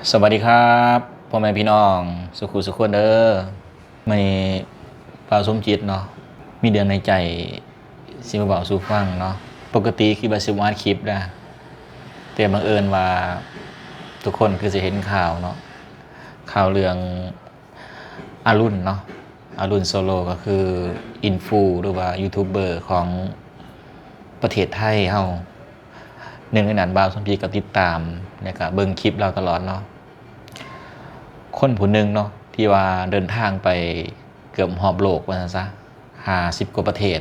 ສະຫວັດດີຄັບ ພໍ່ແມ່ພີ່ນ້ອງສຸຂູສຸຄົນເດີ. ມື້ນີ້ບ່າວສົມຈິດເນາະ ມີເລື່ອງໃນໃຈຊິມາເວົ້າສູ່ຟັງເນາະ. ປົກກະຕິຄິດວ່າຊິບໍ່ອັດຄລິບນະ ແຕ່ບັງເອີນວ່າທຸກຄົນຄືຊິເຫັນຂ່າວເນາະ ຂ່າວເລື່ອງ ອາລຸນເນາະ ອາລຸນໂຊໂລ ກໍຄືອິນຟູ ຫຼືວ່າຢູທູບເບີຂອງປະເທດໄທເຮົາ. ໜຶ່ງໃນນັ້ນ ບ່າວສົມຈິດກໍຕິດຕາມ ແລະ ກໍເບິ່ງຄລິບລາວຕະຫຼອດເນາະ. ຄົນຜູ້ໜຶ່ງເນາະ ທີ່ວ່າເດີນທາງໄປເກືອບຮອບໂລກວ່າຊັ້ນຊະ ຫ້າສິບກວ່າປະເທດ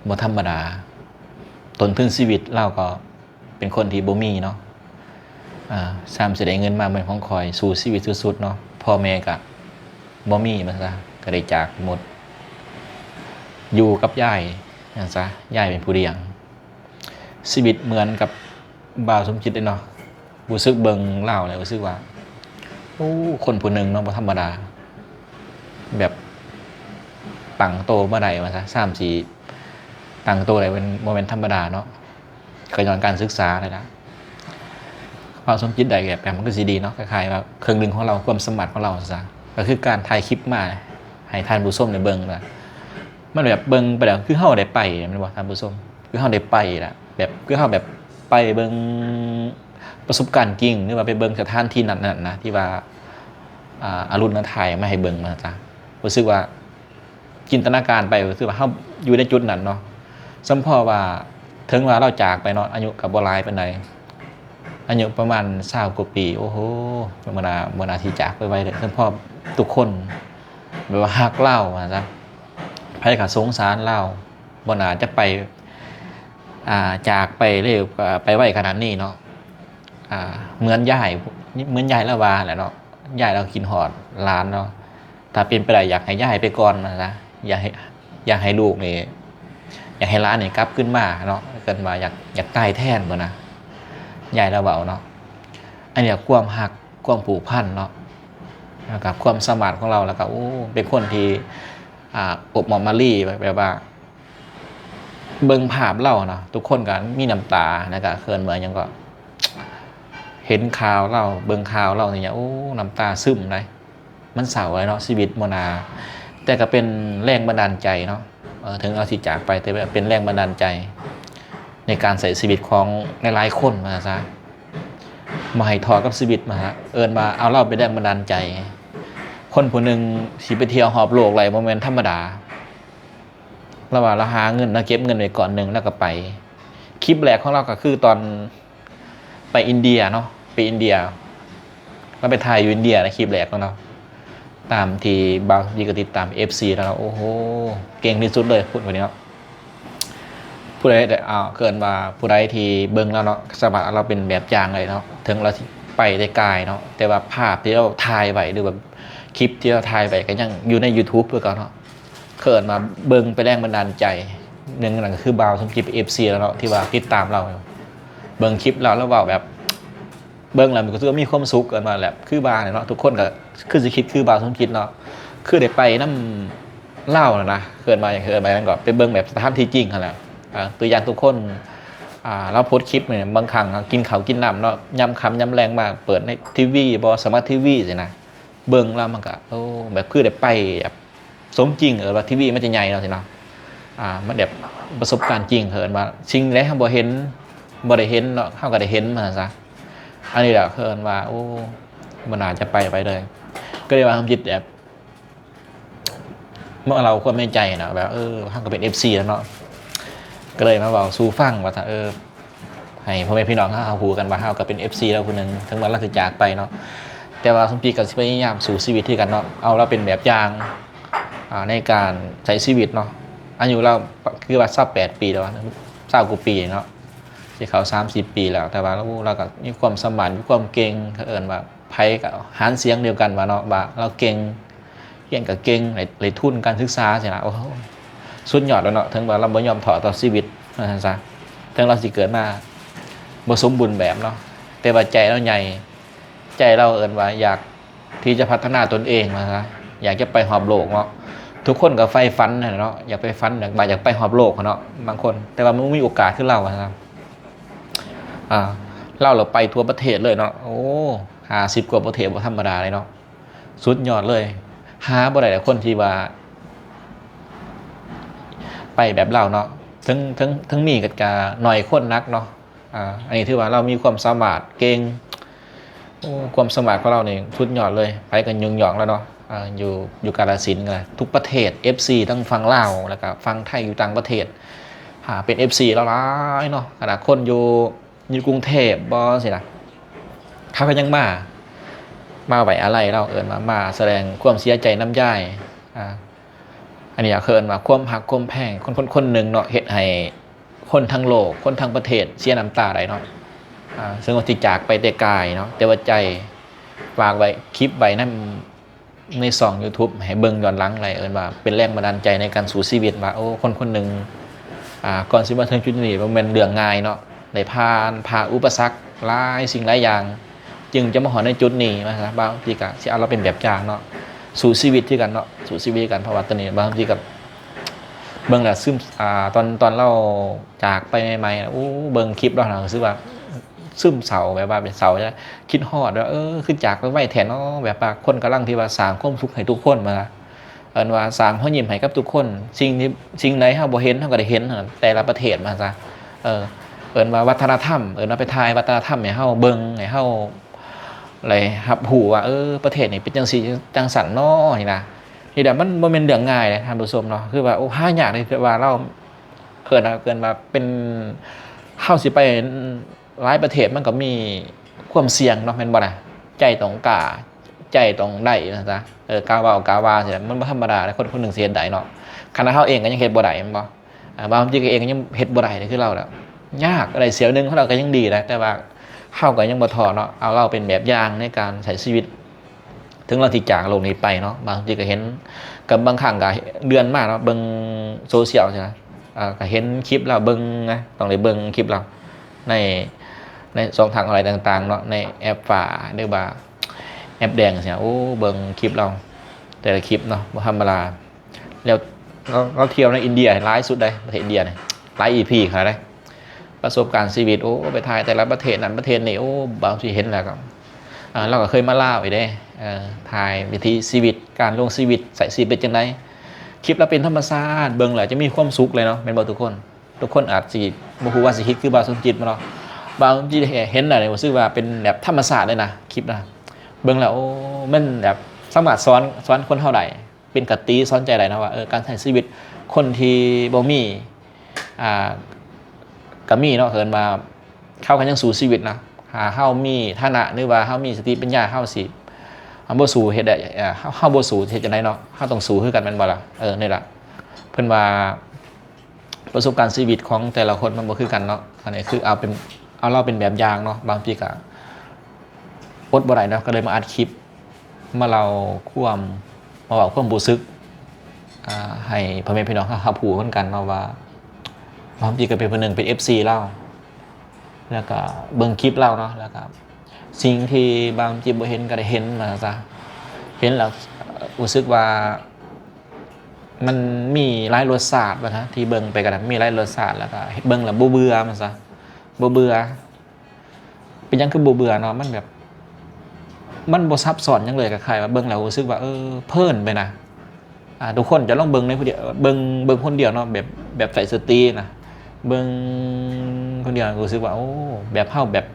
ບໍ່ທຳມະດາ. ຕົ້ນທຶນຊີວິດລາວກໍ ເປັນຄົນທີ່ບໍ່ມີເນາະ ອາ ຊ້ຳຊິໄດ້ເງິນມາແມ່ນຂອງຂ້ອຍ ສູ້ຊີວິດສຸດໆເນາະ. ພໍ່ແມ່ກະບໍ່ມີວ່າຊະ ກະໄດ້ຈາກໄປໝົດ ຢູ່ກັບຍາຍວ່າຊະ ຍາຍເປັນຜູ້ລ້ຽງ. ຊີວິດເໝືອນກັບບ່າວສົມຈິດເລີຍເນາະ ຮູ້ສຶກເບິ່ງລາວແລ້ວຮູ້ສຶກວ່າ ໂອ້ ຄົນຜູ້ໜຶ່ງເນາະ ບໍ່ທຳມະດາ ແບບຕັ້ງໂຕມາໄດ້ວ່າຊະ ຊ້ຳຊິຕັ້ງໂຕໄດ້ ແມ່ນ ບໍ່ແມ່ນທຳມະດາເນາະ. ກໍຍ້ອນການສຶກສານີ້ລະ ເວົ້າສົມຈິດໄດ້ແບບນັ້ນມັນກໍຊິດີເນາະ ຄ້າຍໆວ່າເຄິ່ງໜຶ່ງຂອງລາວ ຄວາມສາມາດຂອງລາວຊະ ກໍຄືການຖ່າຍຄລິບມາໃຫ້ທ່ານຜູ້ຊົມໄດ້ເບິ່ງວ່າ ມັນແບບເບິ່ງໄປແລ້ວຄືເຮົາໄດ້ໄປແມ່ນບໍ່ທ່ານຜູ້ຊົມ ຄືເຮົາໄດ້ໄປລະ ແບບຄືເຮົາແບບໄປເບິ່ງປະສົບການຈິງ ຫຼືວ່າໄປເບິ່ງສະຖານທີ່ນັ້ນໆນະ ທີ່ວ່າ ອາ ອາລຸນນະຖ່າຍມາໃຫ້ເບິ່ງວ່າຊະ ຮູ້ສຶກວ່າ ຈິນຕະນາການໄປ ຄືວ່າເຮົາຢູ່ໃນຈຸດນັ້ນເນາະ. ສຳເພາະວ່າເຖິງວ່າລາວຈາກໄປເນາະ ອາຍຸກໍບໍ່ຫຼາຍປານໃດ ອາຍຸປະມານຊາວກວ່າປີ ໂອ້ໂຫ ບໍ່ໜ້າ ບໍ່ໜ້າທີ່ຈາກໄປໄວເດ້. ສຳເພາະທຸກຄົນແບບວ່າຮັກລາວວ່າຊະ ໃຜກໍສົງສານລາວ ບໍ່ໜ້າຈະໄປ ອາ ຈາກໄປເລັວ ໄປໄວຂະໜາດນີ້ເນາະ. ອາ ເໝືອນຢາຍ ເໝືອນຢາຍລາວວ່າແຫຼະເນາະ ຢາຍລາວຄິດຮອດຫຼານເນາະ. ຖ້າເປັນໄປໄດ້ຢາກໃຫ້ຢາຍໄປກ່ອນວ່າຊະ ຢາກໃຫ້ ຢາກໃຫ້ລູກນີ້ ຢາກໃຫ້ຫຼານນີ້ກັບຄືນມາເນາະ ເອີ້ນວ່າຢາກ ຢາກຕາຍແທນພຸ້ນນະ ຍາຍລາວເວົ້າເນາະ. ອັນນີ້ຄວາມຮັກ ຄວາມຜູກພັນເນາະ ແລ້ວກໍຄວາມສາມາດຂອງລາວ ແລ້ວກໍ ໂອ້ ເປັນຄົນທີ່ ອາ ອົບອ້ອມອາລີ ແບບວ່າ ເບິ່ງພາບລາວເນາະ ທຸກຄົນກໍມີນ້ຳຕາ ແລ້ວກໍເອີ້ນວ່າຫຍັງກໍ ເຫັນຂ່າວລາວ ເບິ່ງຂ່າວລາວນີ້ ໂອ້ ນ້ຳຕາຊຶມໄດ໋ ມັນເສົ້າໄດ໋ເນາະ ຊີວິດບໍ່ໜ້າ ແຕ່ກໍເປັນແຮງບັນດານໃຈເນາະ. ເອີ ເຖິງລາວຊິຈາກໄປ ແຕ່ວ່າເປັນແຮງບັນດານໃຈໃນການໃຊ້ຊີວິດຂອງຫຼາຍໆຄົນວ່າຊະ ບໍ່ໃຫ້ທໍ້ກັບຊີວິດວ່າຊະ ເອີ້ນວ່າເອົາລາວເປັນແຮງບັນດານໃຈ. ຄົນຜູ້ໜຶ່ງຊິໄປທ່ຽວຮອບໂລກໄດ້ບໍ່ແມ່ນທຳມະດາ ລາວວ່າລາວຫາເງິນ ລາວເກັບເງິນໄວ້ກ້ອນໜຶ່ງ ລາວກໍໄປ. ຄລິບແລກຂອງລາວກໍຄືຕອນໄປອິນເດຍເນາະ ໄປອິນເດຍ ລາວໄປຖ່າຍຢູ່ອິນເດຍໃນຄລິບແລກຂອງລາວ ຕາມທີ່ບ່າວສົມຈິດກໍຕິດຕາມເອັຟຊີລາວ ໂອ້ໂຫ ເກັ່ງທີ່ສຸດເລີຍຄົນນີ້ເນາະ. ຜູ້ໃດ ເອີ້ນວ່າຜູ້ໃດທີ່ເບິ່ງລາວເນາະ ສາມາດເອົາລາວເປັນແບບຢ່າງໄດ້ເນາະ ເຖິງລາວຊິໄປໄດ້ກາຍເນາະ ແຕ່ວ່າພາບທີ່ລາວຖ່າຍໄວ້ ຫຼືວ່າຄລິບທີ່ລາວຖ່າຍໄວ້ກໍຍັງຢູ່ໃນຢູທູບຄືເກົ່າເນາະ. ເອີ້ນວ່າເບິ່ງເປັນແຮງບັນດານໃຈ ໜຶ່ງນັ້ນກໍຄືບ່າວສົມຈິດເອັຟຊີລາວເນາະ ທີ່ວ່າຕິດຕາມລາວ ເບິ່ງຄລິບລາວ ລາວເວົ້າແບບ ເບິ່ງແລ້ວມັນກໍຄືວ່າມີຄວາມສຸກ ເອີ້ນວ່າແຫຼະ ຄືວ່າແຫຼະເນາະ ທຸກຄົນກໍຄືຊິຄິດຄືບ່າວສົມຈິດເນາະ ຄືໄດ້ໄປນຳລາວຫັ້ນນະ ເອີ້ນວ່າຫຍັງ ເອີ້ນວ່າຫຍັງກໍໄປເບິ່ງແບບສະຖານທີ່ຈິງຫັ້ນແຫຼະ. ອາ ຕົວຢ່າງທຸກຄົນ ອາ ລາວໂພສຄລິບນີ້ ບາງຄັ້ງກິນເຂົ້າກິນນ້ຳເນາະ ຍາມຄ່ຳຍາມແລງມາເປີດໃນທີວີບໍ ສະມາດທີວີຊີ້ນະ ເບິ່ງແລ້ວມັນກໍ ໂອ້ ແບບຄືໄດ້ໄປແບບ ສົມຈິງ ເອີ້ນວ່າທີວີມັນຈະໃຫຍ່ເນາະ ຊີ້ເນາະ ອາ ມັນແບບປະສົບການຈິງ ເອີ້ນວ່າສິ່ງໃດເຮົາບໍ່ເຫັນ ບໍ່ໄດ້ເຫັນເນາະ ເຮົາກໍໄດ້ເຫັນວ່າຊັ້ນຊະ. ອັນນີ້ແຫຼະເອີ້ນວ່າ ໂອ້ ບໍ່ໜ້າຈະໄປ ໄປເລີຍ ກໍເລີຍວ່າເຮົາຄິດແບບ ມາເລົ່າຄວາມໃນໃຈເນາະ ແບບ ເອີ ເຮົາກໍເປັນເອັຟຊີແລ້ວເນາະ ກໍເລີຍມາເວົ້າສູ່ຟັງວ່າຊັ້ນ ເອີ ໃຫ້ພໍ່ແມ່ພີ່ນ້ອງເຮົາ ເຮົາຮູ້ກັນວ່າເຮົາກໍເປັນເອັຟຊີລາວຜູ້ໜຶ່ງ ເຖິງວ່າລາວຊິຈາກໄປເນາະ ແຕ່ວ່າສົມຈິດກໍຊິພະຍາຍາມສູ້ຊີວິດຄືກັນເນາະ ເອົາລາວເປັນແບບຢ່າງ ອາ ໃນການໃຊ້ຊີວິດເນາະ. ອາຍຸລາວຄືວ່າຊາວແປດປີແລ້ວ ຊາວກວ່າປີເນາະ ຊິເຂົ້າສາມສິບປີແລ້ວ ແຕ່ວ່າລາວ ລາວກໍມີຄວາມສາມາດ ມີຄວາມເກັ່ງ ເຂົາເອີ້ນວ່າໃຜກໍຫານສຽງດຽວກັນວ່າເນາະ ວ່າລາວເກັ່ງ ຮຽນກໍເກັ່ງ ໄດ້ ໄດ້ທຶນການສຶກສາຊີ້ນະ ໂອ້ໂຫ ສຸດຍອດແລ້ວເນາະ. ເຖິງວ່າລາວບໍ່ຍອມທໍ້ຕໍ່ຊີວິດວ່າຊັ້ນຊະ ເຖິງລາວຊິເກີດມາບໍ່ສົມບູນແບບເນາະ ແຕ່ວ່າໃຈລາວໃຫຍ່ ໃຈລາວເອີ້ນວ່າຢາກທີ່ຈະພັດທະນາຕົນເອງວ່າຊັ້ນ ຢາກຈະໄປຮອບໂລກເນາະ. ທຸກຄົນກໍໃຝ່ຝັນຫັ້ນແຫຼະເນາະ ຢາກໄປຝັນ ຢາກ ວ່າຢາກໄປຮອບໂລກເນາະ ບາງຄົນ ແຕ່ວ່າມັນບໍ່ມີໂອກາດຄືລາວວ່າຊັ້ນ ອາ ລາວລະໄປທົ່ວປະເທດເລີຍເນາະ ໂອ້ ຫ້າສິບກວ່າປະເທດ ບໍ່ທຳມະດາເລີຍເນາະ ສຸດຍອດເລີຍ. ຫາບໍ່ໄດ້ແຫຼະຄົນທີ່ວ່າໄປແບບລາວເນາະ ເຖິງ ເຖິງ ເຖິງມີກໍ ກໍໜ້ອຍຄົນນັກເນາະ. ອາ ອັນນີ້ຖືວ່າລາວມີຄວາມສາມາດເກັ່ງ ໂອ້ ຄວາມສາມາດຂອງລາວນີ້ສຸດຍອດເລີຍ ໃຜກໍຍົກຍ້ອງລາວເນາະ. ອາ ຢູ່ ຢູ່ກາລະສິນກໍ ທຸກປະເທດ ເອັຟຊີ ທັງຝັ່ງລາວ ແລ້ວກໍຝັ່ງໄທຢູ່ຕ່າງປະເທດ ຫາເປັນເອັຟຊີລາວຫຼາຍເນາະ. ຂະໜາດຄົນຢູ່ ຢູ່ກຸງເທບບໍຊີ້ນະ ເຂົາກໍຍັງມາ ມາໄວ້ອາໄລລາວ ເອີ້ນວ່າມາສະແດງຄວາມເສຍໃຈນຳຍາຍ. ອາ ອັນນີ້ເຂົາເອີ້ນວ່າຄວາມຮັກຄວາມແພງ ຄົນ ຄົນ ຄົນໜຶ່ງເນາະ ເຮັດໃຫ້ຄົນທັງໂລກ ຄົນທັງປະເທດເສຍນ້ຳຕາໄດ້ເນາະ. ອາ ເຊິ່ງວ່າຊິຈາກໄປແຕ່ກາຍເນາະ ແຕ່ວ່າໃຈ ຝາກໄວ້ ຄລິບໄວ້ນຳ ໃນຊ່ອງຢູທູບໃຫ້ເບິ່ງຍ້ອນຫຼັງໄດ້ ເອີ້ນວ່າເປັນແຮງບັນດານໃຈໃນການສູ້ຊີວິດວ່າ ໂອ້ ຄົນຄົນໜຶ່ງ ອາ ກ່ອນຊິມາເຖິງຈຸດນີ້ບໍ່ແມ່ນເລື່ອງງ່າຍເນາະ ໄດ້ຜ່ານ ຜ່າອຸປະສັກຫຼາຍສິ່ງຫຼາຍຢ່າງ ຈຶ່ງຈະມາຮອດໃນຈຸດນີ້ວ່າຊະ. ບາງທີກໍຊິເອົາລາວເປັນແບບຢ່າງເນາະ ສູ້ຊີວິດຄືກັນເນາະ ສູ້ຊີວິດຄືກັນ ເພາະວ່າຕອນນີ້ບາງທີກໍເບິ່ງແລ້ວຊຶມ ອາ ຕອນ ຕອນລາວຈາກໄປໃໝ່ໆ ໂອ້ ເບິ່ງຄລິບລາວນະ ຮູ້ສຶກວ່າ ຊຶມເສົ້າ ແບບວ່າເປັນເສົ້າ ຄິດຮອດວ່າ ເອີ ຄືຈາກໄປໄວແທ້ເນາະ ແບບວ່າຄົນກຳລັງທີ່ວ່າສ້າງຄວາມສຸກໃຫ້ທຸກຄົນ ວ່າເອີ້ນວ່າສ້າງຮອຍຍິ້ມໃຫ້ກັບທຸກຄົນ ສິ່ງທີ່ ສິ່ງໃດເຮົາບໍ່ເຫັນ ເຮົາກໍໄດ້ເຫັນແຕ່ລະປະເທດ ວ່າຊະ. ເອີ ເອີ້ນວ່າວັດທະນະທຳ ເອີ້ນວ່າໄປຖ່າຍວັດທະນະທຳໃຫ້ເຮົາເບິ່ງ ໃຫ້ເຮົາໄດ້ຮັບຮູ້ວ່າ ເອີ ປະເທດນີ້ເປັນຈັ່ງຊີ້ຈັ່ງຊັ້ນເນາະ ນີ້ນະ. ນີ້ແຫຼະ ມັນບໍ່ແມ່ນເລື່ອງງ່າຍເດ້ທ່ານຜູ້ຊົມເນາະ ຄືວ່າ ໂອ້ ຫາຍາກເດ້ ທີ່ວ່າລາວ ເອີ້ນວ່າ ເອີ້ນວ່າເປັນ ເຮົາຊິໄປ ຫຼາຍປະເທດມັນກໍມີຄວາມສ່ຽງເນາະ ແມ່ນບໍ່ລະ? ໃຈຕ້ອງກ້າ ໃຈຕ້ອງໄດ້ວ່າຊັ້ນຊະ ເອີ ກ້າເວົ້າກ້າວ່າຊີ້ ມັນບໍ່ທຳມະດາເດ້ ຄົນຄົນໜຶ່ງຊິເຮັດໄດ້ເນາະ. ຂະໜາດເຮົາເອງກໍຍັງເຮັດບໍ່ໄດ້ແມ່ນບໍ່? ອາ ບາງທີກໍເອງກໍຍັງເຮັດບໍ່ໄດ້ເລີຍ ຄືລາວແລ້ວ ຍາກໄດ້ ສ່ຽວໜຶ່ງເຮົາກໍຍັງດີນະ ແຕ່ວ່າເຮົາກໍຍັງບໍ່ທໍ້ເນາະ ເອົາລາວເປັນແບບຢ່າງໃນການໃຊ້ຊີວິດ. ເຖິງລາວຊິຈາກໂລກນີ້ໄປເນາະ ບາງທີກໍເຫັນ ກໍບາງຄັ້ງກໍເລື່ອນມາເນາະ ເບິ່ງໂຊຊຽວຊີ້ນະ ອາ ກໍເຫັນຄລິບລາວເບິ່ງນະ ຕ້ອງໄດ້ເບິ່ງຄລິບລາວໃນ ໃນຊ່ອງທາງອອນລາຍຕ່າງໆເນາະ ໃນແອັບຟ້າ ຫຼືວ່າແອັບແດງຊີ້ນະ. ໂອ້ ເບິ່ງຄລິບລາວ ແຕ່ລະຄລິບເນາະ ບໍ່ທຳມະດາ. ແລ້ວລາວ ລາວທ່ຽວໃນອິນເດຍຫຼາຍສຸດເດ້ ປະເທດອິນເດຍນີ້ ຫຼາຍອີພີຂະໜາດໃດ. ປະສົບການຊີວິດ ໂອ້ ໄປຖ່າຍແຕ່ລະປະເທດນັ້ນປະເທດນີ້ ໂອ້ ບາງທີເຫັນແລ້ວກໍ ເອີ ລາວກໍເຄີຍມາລາວອີກເດ້ ເອີ ຖ່າຍວິຖີຊີວິດ ການລົງຊີວິດ ໃຊ້ຊີວິດເປັນຈັ່ງໃດ. ຄລິບລາວເປັນທຳມະຊາດ ເບິ່ງແລ້ວຈະມີຄວາມສຸກເລີຍເນາະ ແມ່ນບໍ່ທຸກຄົນ? ທຸກຄົນອາດຊິບໍ່ຮູ້ວ່າຊິຄິດຄືບ່າວສົມຈິດບໍ່ເນາະ. ບ່າວສົມຈິດເຫັນແລ້ວນີ້ ຮູ້ສຶກວ່າເປັນແບບທຳມະຊາດເລີຍນະ ຄລິບນະ ເບິ່ງແລ້ວ ໂອ້ ມັນແບບສາມາດສອນ ສອນຄົນເຮົາໄດ້ ເປັນຄະຕິສອນໃຈໄດ້ເນາະວ່າ ເອີ ການໃຊ້ຊີວິດ ຄົນທີ່ບໍ່ມີ ອ່າ ກໍມີເນາະ ເອີ້ນວ່າເຂົາກໍຍັງສູ້ຊີວິດນະ. ຖ້າເຮົາມີຖານະ ຫຼືວ່າເຮົາມີສະຕິປັນຍາ ເຮົາຊິ ເຮົາບໍ່ສູ້ເຮັດໄດ້ ເຮົາ ເຮົາບໍ່ສູ້ເຮັດຈັ່ງໃດເນາະ? ເຮົາຕ້ອງສູ້ຄືກັນແມ່ນບໍ່ລະ? ເອີ ນີ້ລະ ເພິ່ນວ່າປະສົບການຊີວິດຂອງແຕ່ລະຄົນມັນບໍ່ຄືກັນເນາະ. ອັນນີ້ຄືເອົາເປັນ ເອົາລາວເປັນແບບຢ່າງເນາະ ບາງທີກໍອົດບໍ່ໄດ້ເນາະ ກໍເລີຍມາອັດຄລິບ ມາເລົ່າຄວາມ ມາເວົ້າຄວາມຮູ້ສຶກ ອ່າ ໃຫ້ພໍ່ແມ່ພີ່ນ້ອງເຮົາຮັບຮູ້ນຳກັນເນາະວ່າ ບາງທີກໍເປັນຜູ້ໜຶ່ງເປັນເອັຟຊີລາວ ແລ້ວກໍເບິ່ງຄລິບລາວເນາະ ແລ້ວກໍສິ່ງທີ່ບາງທີບໍ່ເຫັນກໍໄດ້ເຫັນວ່າຊັ້ນຊະ. ເຫັນແລ້ວຮູ້ສຶກວ່າມັນມີຫຼາຍລົດຊາດວ່າຊັ້ນ ທີ່ເບິ່ງໄປກໍໄດ້ມີຫຼາຍລົດຊາດ ແລ້ວກໍເບິ່ງແລ້ວບໍ່ເບື່ອວ່າຊັ້ນຊະ ບໍ່ເບື່ອ. ເປັນຫຍັງຄືບໍ່ເບື່ອເນາະ ມັນແບບ ມັນບໍ່ຊັບຊ້ອນຫຍັງເລີຍ ຄ້າຍໆວ່າເບິ່ງແລ້ວຮູ້ສຶກວ່າ ເອີ ເພີນໄປນະ. ອ່າ ທຸກຄົນຈະລອງເບິ່ງໃນຜູ້ດຽວ ເບິ່ງ ເບິ່ງຄົນດຽວເນາະ ແບບ ແບບໃສ່ສະຕິນະ ເບິ່ງຄົນດຽວ ຮູ້ສຶກວ່າ ໂອ້ ແບບເຮົາແບບ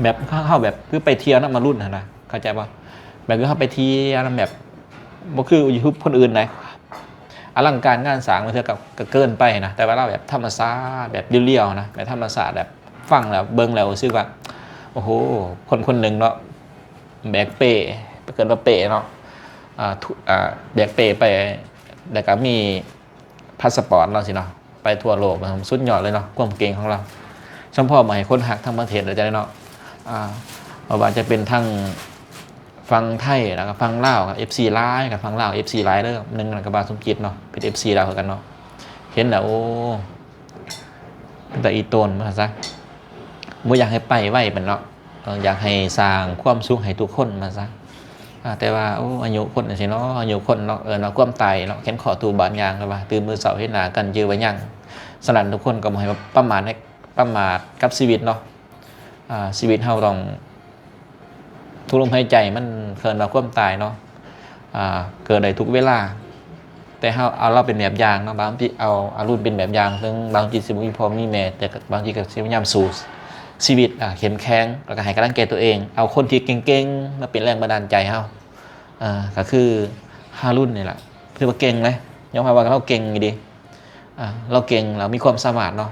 ແບບເຮົາແບບຄືໄປທ່ຽວນຳມະລຸນຫັ້ນນະ ເຂົ້າໃຈບໍ່? ແບບຄືເຮົາໄປທ່ຽວນຳແບບ ບໍ່ຄືຢູ່ຄົນອື່ນໃດ ອະລັງການງານສ້າງ ບາງເທື່ອກໍ ກໍເກີນໄປນະ ແຕ່ວ່າລາວແບບທຳມະຊາດ ແບບລຽວໆນະ ແບບທຳມະຊາດ ແບບຟັງແລ້ວ ເບິ່ງແລ້ວຮູ້ສຶກວ່າ ໂອ້ໂຫ ຄົນຄົນໜຶ່ງເນາະ ແບກເປ້ ເອີ້ນວ່າເປ້ເນາະ ອ່າ ທຸ ອ່າ ແບກເປ້ໄປ ແລ້ວກໍມີພາສະປອດເນາະ ຊີ້ເນາະ ໄປທົ່ວໂລກ ສຸດຍອດເລີຍເນາະ ຄວາມເກັ່ງຂອງລາວ ສົມພໍມາໃຫ້ຄົນຮັກທັງປະເທດເລີຍ ຈັ່ງໃດເນາະ. ອ່າ ບໍ່ວ່າຈະເປັນທັງ ຝັ່ງໄທ ແລ້ວກໍຝັ່ງລາວ ເອັຟຊີຫຼາຍ ກັບຝັ່ງລາວ ເອັຟຊີຫຼາຍເດີ ໜຶ່ງນັ້ນກໍບ່າວສົມຈິດເນາະ ເປັນເອັຟຊີລາວຄືກັນເນາະ. ເຫັນແລ້ວ ໂອ້ ເປັນຕາອີ່ຕົນວ່າຊັ້ນຊະ ບໍ່ຢາກໃຫ້ໄປໄວປານເນາະ ເອີ ຢາກໃຫ້ສ້າງຄວາມສຸກໃຫ້ທຸກຄົນວ່າຊັ້ນ. ອ່າ ແຕ່ວ່າ ໂອ້ ອາຍຸຄົນຈັ່ງຊີ້ເນາະ ອາຍຸຄົນເນາະ ເອີ້ນວ່າຄວາມຕາຍເນາະ ແຂນຂໍ້ຕູບາດຍ່າງ ເອີ້ນວ່າຕື່ນມື້ເຊົ້າເຫັນໜ້າກັນຈື່ວ່າຍັງ. ສະນັ້ນ ທຸກຄົນກໍບໍ່ໃຫ້ປະໝາດໃນ ປະໝາດກັບຊີວິດເນາະ. ອ່າ ຊີວິດເຮົາຕ້ອງ ທຸກລົມຫາຍໃຈມັນເອີ້ນວ່າຄວາມຕາຍເນາະ ອ່າ ເກີດໄດ້ທຸກເວລາ. ແຕ່ເຮົາເອົາລາວເປັນແບບຢ່າງເນາະ ບາງທີເອົາອາລຸນເປັນແບບຢ່າງ ເຖິງບາງທີຊິບໍ່ມີພໍ່ມີແມ່ ແຕ່ກໍບາງທີກໍຊິພະຍາຍາມສູ້ຊີວິດ ອ່າ ເຂັ້ມແຂງ ແລ້ວກໍໃຫ້ກຳລັງໃຈຕົວເອງ. ເອົາຄົນທີ່ເກັ່ງໆມາເປັນແຮງບັນດານໃຈເຮົາ ອ່າ ກໍຄືອາລຸນນີ້ລະ ຖືວ່າເກັ່ງເລີຍ ຍອມຮັບວ່າລາວເກັ່ງອີ່ຫຼີ. ອ່າ ລາວເກັ່ງ ລາວມີຄວາມສາມາດເນາະ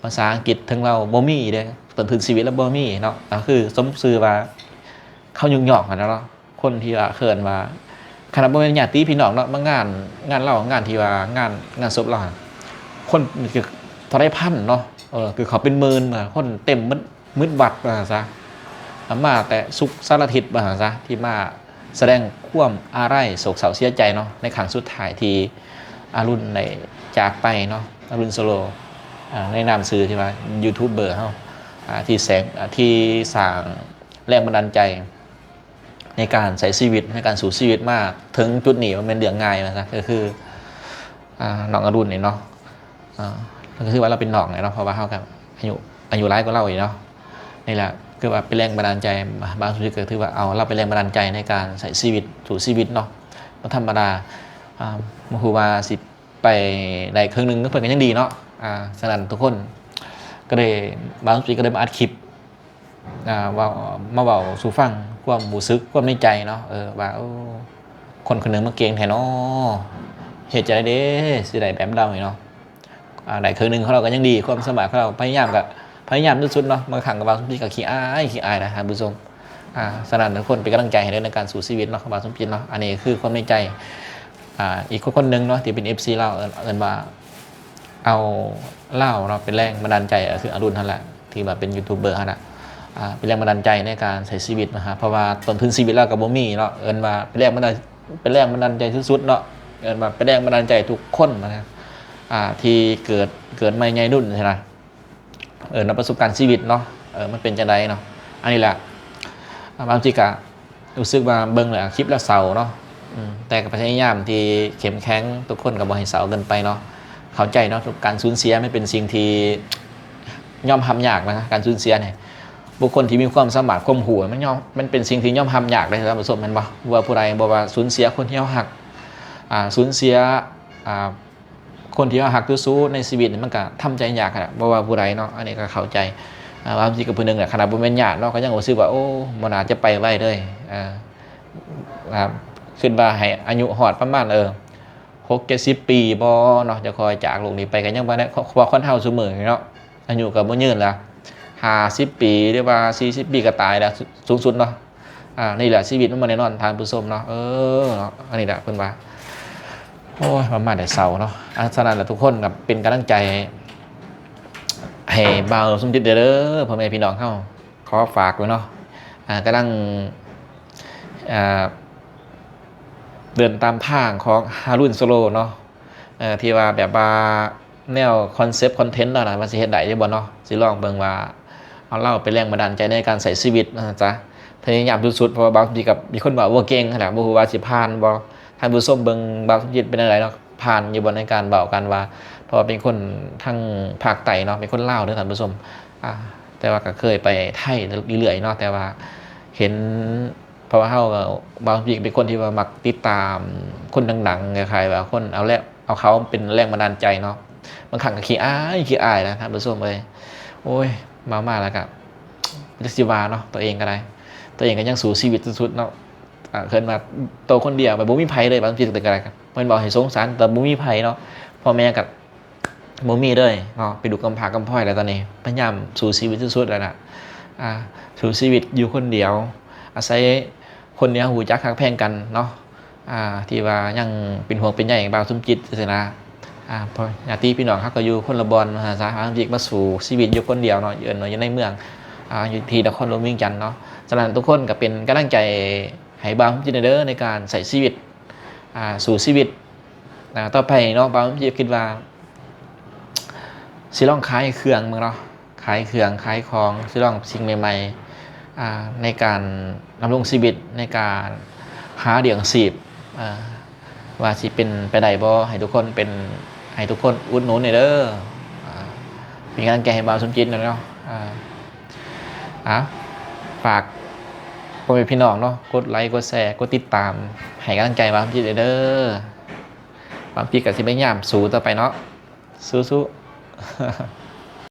ພາສາອັງກິດເຖິງລາວບໍ່ມີເດ້ ຕົ້ນທຶນຊີວິດລາວບໍ່ມີເນາະ ກໍຄືສົມຊື່ວ່າເຂົາຍົກຍ້ອງຫັ້ນນະເນາະ. ຄົນທີ່ວ່າເອີ້ນວ່າ ຂະໜາດບໍ່ແມ່ນຍາດຕິພີ່ນ້ອງເນາະ ມາງານ ງານລາວ ງານທີ່ວ່າງານ ງານສົບລາວ ຄົນເທົ່າໃດພັນເນາະ ເອີ ຄືເຂົາເປັນໝື່ນ ຄົນເຕັມໝົດ ມືດວັດວ່າຊັ້ນຊະ ມາແຕ່ສຸກສາລະທິດວ່າຊັ້ນຊະ ທີ່ມາສະແດງຄວາມອາໄລໂສກເສົ້າເສຍໃຈເນາະ ໃນຄັ້ງສຸດທ້າຍທີ່ອາລຸນໄດ້ຈາກໄປເນາະ ອາລຸນໂຊໂລ ອ່າ ໃນນາມຊື່ທີ່ວ່າຢູທູບເບີເຮົາ ອ່າ ທີ່ແສງ ອ່າ ທີ່ສ້າງແຮງບັນດານໃຈໃນການໃຊ້ຊີວິດ ໃນການສູ້ຊີວິດມາເຖິງຈຸດນີ້ ບໍ່ແມ່ນເລື່ອງງ່າຍວ່າຊັ້ນ ກໍຄື ອ່າ ນ້ອງອາລຸນນີ້ເນາະ ອ່າ ກໍຖືວ່າລາວເປັນນ້ອງແຫຼະເນາະ ເພາະວ່າເຮົາກໍອາຍຸ ອາຍຸຫຼາຍກວ່າລາວອີກເນາະ. ນີ້ແຫຼະ ຄືວ່າເປັນແຮງບັນດານໃຈ ບາງສຸດກໍຖືວ່າເອົາລາວເປັນແຮງບັນດານໃຈໃນການໃຊ້ຊີວິດ ສູ້ຊີວິດເນາະ ບໍ່ທຳມະດາ. ອ່າ ບໍ່ຮູ້ວ່າຊິໄປໄດ້ເຄິ່ງໜຶ່ງກັບເພິ່ນກໍຍັງດີເນາະ. ອ່າ ສະນັ້ນທຸກຄົນກໍໄດ້ ບາງສຸດກໍໄດ້ມາອັດຄລິບ ອ່າ ເວົ້າ ມາເວົ້າສູ່ຟັງຄວາມຮູ້ສຶກ ຄວາມໃນໃຈເນາະ ເອີ ວ່າ ໂອ້ ຄົນຄົນໜຶ່ງມາເກັ່ງແທ້ເນາະ ເຮັດຈັ່ງໃດເດ ຊິໄດ້ແບບລາວນີ້ເນາະ. ອ່າ ໄດ້ເຄິ່ງໜຶ່ງຂອງລາວກໍຍັງດີ ຄວາມສາມາດຂອງລາວ ພະຍາຍາມກໍພະຍາຍາມທີ່ສຸດເນາະ. ບາງຄັ້ງກໍວ່າສົມຈິດກໍຂີ້ອາຍ ຂີ້ອາຍນະທ່ານຜູ້ຊົມ. ອ່າ ສະນັ້ນທຸກຄົນເປັນກຳລັງໃຈໃຫ້ເດີ ໃນການສູ້ຊີວິດເນາະ ວ່າສົມຈິດເນາະ. ອັນນີ້ຄືຄວາມໃນໃຈ. ອ່າ ອີກຄົນຄົນໜຶ່ງເນາະ ທີ່ເປັນເອັຟຊີລາວ ເອີ້ນ ເອີ້ນວ່າ ເອົາລາວເນາະ ເປັນແຮງບັນດານໃຈ ກໍຄືອາລຸນຫັ້ນແຫຼະ ທີ່ວ່າເປັນຢູທູບເບີຫັ້ນນະ ອ່າ ເປັນແຮງບັນດານໃຈໃນການໃຊ້ຊີວິດນະ ເພາະວ່າຕົ້ນທຶນຊີວິດລາວກໍບໍ່ມີເນາະ. ເອີ້ນວ່າເປັນແຮງບັນດານ ເປັນແຮງບັນດານໃຈສຸດໆເນາະ ເອີ້ນວ່າເປັນແຮງບັນດານໃຈທຸກຄົນນະ ອ່າ ທີ່ເກີດ ເກີດໃໝ່ໃຫຍ່ລຸນຊີ້ນະ ເອີ ນຳປະສົບການຊີວິດເນາະ ເອີ ມັນເປັນຈັ່ງໃດເນາະ. ອັນນີ້ແຫຼະ ບາງທີກະ ຮູ້ສຶກວ່າເບິ່ງແລ້ວຄລິບແລ້ວເສົ້າເນາະ ອືມ ແຕ່ກໍພະຍາຍາມທີ່ເຂັ້ມແຂງ ທຸກຄົນກໍບໍ່ໃຫ້ເສົ້າເກີນໄປເນາະ. ເຂົ້າໃຈເນາະ ການສູນເສຍມັນເປັນສິ່ງທີ່ຍອມຮັບຍາກນະ ການສູນເສຍນີ້ ບຸກຄົນທີ່ມີຄວາມສາມາດ ຄວາມຮູ້ ມັນຍອມ ມັນເປັນສິ່ງທີ່ຍອມຮັບຍາກເດ້ທ່ານຜູ້ຊົມ ແມ່ນບໍ່? ບໍ່ວ່າຜູ້ໃດ ບໍ່ວ່າສູນເສຍຄົນທີ່ເຮົາຮັກ ອ່າ ສູນເສຍ ອ່າ ຄົນທີ່ເຮົາຮັກທີ່ສຸດໃນຊີວິດນີ້ ມັນກໍທຳໃຈຍາກຫັ້ນແຫຼະ ບໍ່ວ່າຜູ້ໃດເນາະ. ອັນນີ້ກໍເຂົ້າໃຈ ອ່າ ບາງທີກໍຜູ້ໜຶ່ງແຫຼະ ຂະໜາດບໍ່ແມ່ນຍາດເນາະ ກໍຍັງຮູ້ສຶກວ່າ ໂອ້ ບໍ່ໜ້າຈະໄປໄວເລີຍ ອ່າ ອ່າ ຄິດວ່າໃຫ້ອາຍຸຮອດປະມານ ເອີ ຫົກເຈັດສິບປີບໍ່ເນາະ ຈະຄ່ອຍຈາກໂລກນີ້ໄປ ກໍຍັງບໍ່ໄດ້ ເພາະວ່າຄົນເຮົາຊຸມື້ນີ້ເນາະ ອາຍຸກໍບໍ່ຍືນລະ ຫ້າສິບປີ ຫຼືວ່າສີ່ສິບປີກໍຕາຍລະ ສ- ສູງສຸດເນາະ. ອ່າ ນີ້ແຫຼະ ຊີວິດມັນບໍ່ແນ່ນອນທ່ານຜູ້ຊົມເນາະ. ເອີ ເນາະ ອັນນີ້ແຫຼະເພິ່ນວ່າ ໂອ້ຍ ປະມານໄດ້ເສົ້າເນາະ. ອ່າ ສະນັ້ນລະ ທຸກຄົນກໍເປັນກຳລັງໃຈໃຫ້ບ່າວສົມຈິດເດີ ພໍ່ແມ່ພີ່ນ້ອງເຮົາ ຂໍຝາກໄວ້ເນາະ. ອ່າ ກຳລັງ ອ່າ ເດີນຕາມທາງຂອງອາລຸນໂຊໂລເນາະ ເອີ ທີ່ວ່າແບບວ່າແນວຄອນເຊັບຄອນເທັນລາວນະ ວ່າຊິເຮັດໄດ້ຫຼືບໍ່ເນາະ. ຊິລອງເບິ່ງວ່າເອົາລາວເປັນແຮງບັນດານໃຈໃນການໃຊ້ຊີວິດວ່າຊັ້ນຊະ ພະຍາຍາມສຸດໆ ເພາະວ່າບາງທີກໍມີຄົນເວົ້າບໍ່ເກັ່ງຫັ້ນນະ ບໍ່ຮູ້ວ່າຊິຜ່ານບໍ່. ທ່ານຜູ້ຊົມເບິ່ງບ່າວສົມຈິດເປັນຈັ່ງໃດເນາະ ຜ່ານຢູ່ບໍ່ໃນການເວົ້າການວ່າ ເພາະວ່າເປັນຄົນທາງພາກໃຕ້ເນາະ ເປັນຄົນລາວເດີທ່ານຜູ້ຊົມ. ອ່າ ແຕ່ວ່າກໍເຄີຍໄປໄທເລື້ອຍໆເນາະ ແຕ່ວ່າເຫັນ ເພາະວ່າເຮົາກໍ ບາງທີເປັນຄົນທີ່ວ່າມັກຕິດຕາມຄົນດັງໆ ຄ້າຍໆວ່າຄົນເອົາແລ້ວ ເອົາເຂົາເປັນແຮງບັນດານໃຈເນາະ. ບາງຄັ້ງກໍຂີ້ອາຍ ຂີ້ອາຍນະທ່ານຜູ້ຊົມເອີຍ. ໂອ້ຍ ເວົ້າມາແລ້ວກໍບໍ່ຈັກຊິວ່າເນາະ ຕົວເອງກໍໄດ້ ຕົວເອງກໍຍັງສູ້ຊີວິດສຸດໆເນາະ. ອ່າ ເອີ້ນວ່າໂຕຄົນດຽວ ແບບບໍ່ມີໃຜເລີຍ ບາງທີກໍໄດ້ ແມ່ນບໍ່ ໃຫ້ສົງສານ ແຕ່ບໍ່ມີໃຜເນາະ ພໍ່ແມ່ກໍ ບໍ່ມີເລີຍເນາະ ເປັນລູກກຳພ້າກຳພ້ອຍແລ້ວຕອນນີ້ ພະຍາຍາມສູ້ຊີວິດສຸດໆແລ້ວນະ. ອ່າ ສູ້ຊີວິດຢູ່ຄົນດຽວ ອາໄສຄົນທີ່ເຮົາຮູ້ຈັກຮັກແພງກັນເນາະ ອ່າ ທີ່ວ່າຍັງເປັນຫ່ວງເປັນໃຍບ່າວສົມຈິດຊີ້ນະ. ອ່າ ເພາະຍາດຕິພີ່ນ້ອງເຮົາກໍຢູ່ຄົນລະບ່ອນ ວ່າຊັ້ນຊະ ບ່າວສົມຈິດມາສູ້ຊີວິດຢູ່ຄົນດຽວເນາະ ຢູ່ ຢູ່ໃນເມືອງ ອ່າ ຢູ່ທີ່ນະຄອນຫຼວງວຽງຈັນເນາະ. ສະນັ້ນທຸກຄົນກໍເປັນກຳລັງໃຈໃຫ້ບ່າວສົມຈິດແດ່ເດີ ໃນການໃຊ້ຊີວິດ ອ່າ ສູ້ຊີວິດ ອ່າ ຕໍ່ໄປເນາະ ບ່າວສົມຈິດຄິດວ່າ ຊິລອງຂາຍເຄື່ອງເບິ່ງເນາະ ຂາຍເຄື່ອງຂາຍຂອງ ຊິລອງສິ່ງໃໝ່ໆ ອ່າ ໃນການດຳລົງຊີວິດ ໃນການຫາລ້ຽງຊີບ ອ່າ ວ່າຊິເປັນໄປໄດ້ບໍ່ ໃຫ້ທຸກຄົນເປັນ ໃຫ້ທຸກຄົນອຸດໜູນແດ່ເດີ. ອ່າ ເປັນກຳລັງໃຈໃຫ້ບ່າວສົມຈິດແດ່ເນາະ. ອ່າ ອ່າ ຝາກ ພໍ່ແມ່ພີ່ນ້ອງເນາະ ກົດໄລ ກົດແຊ ກົດຕິດຕາມ ໃຫ້ກຳລັງໃຈບ່າວຄຳຈິດເດີ. ບ່າວຄຳຈິດກໍຊິພະຍາຍາມສູ້ຕໍ່ໄປເນາະ. ສູ້ໆ.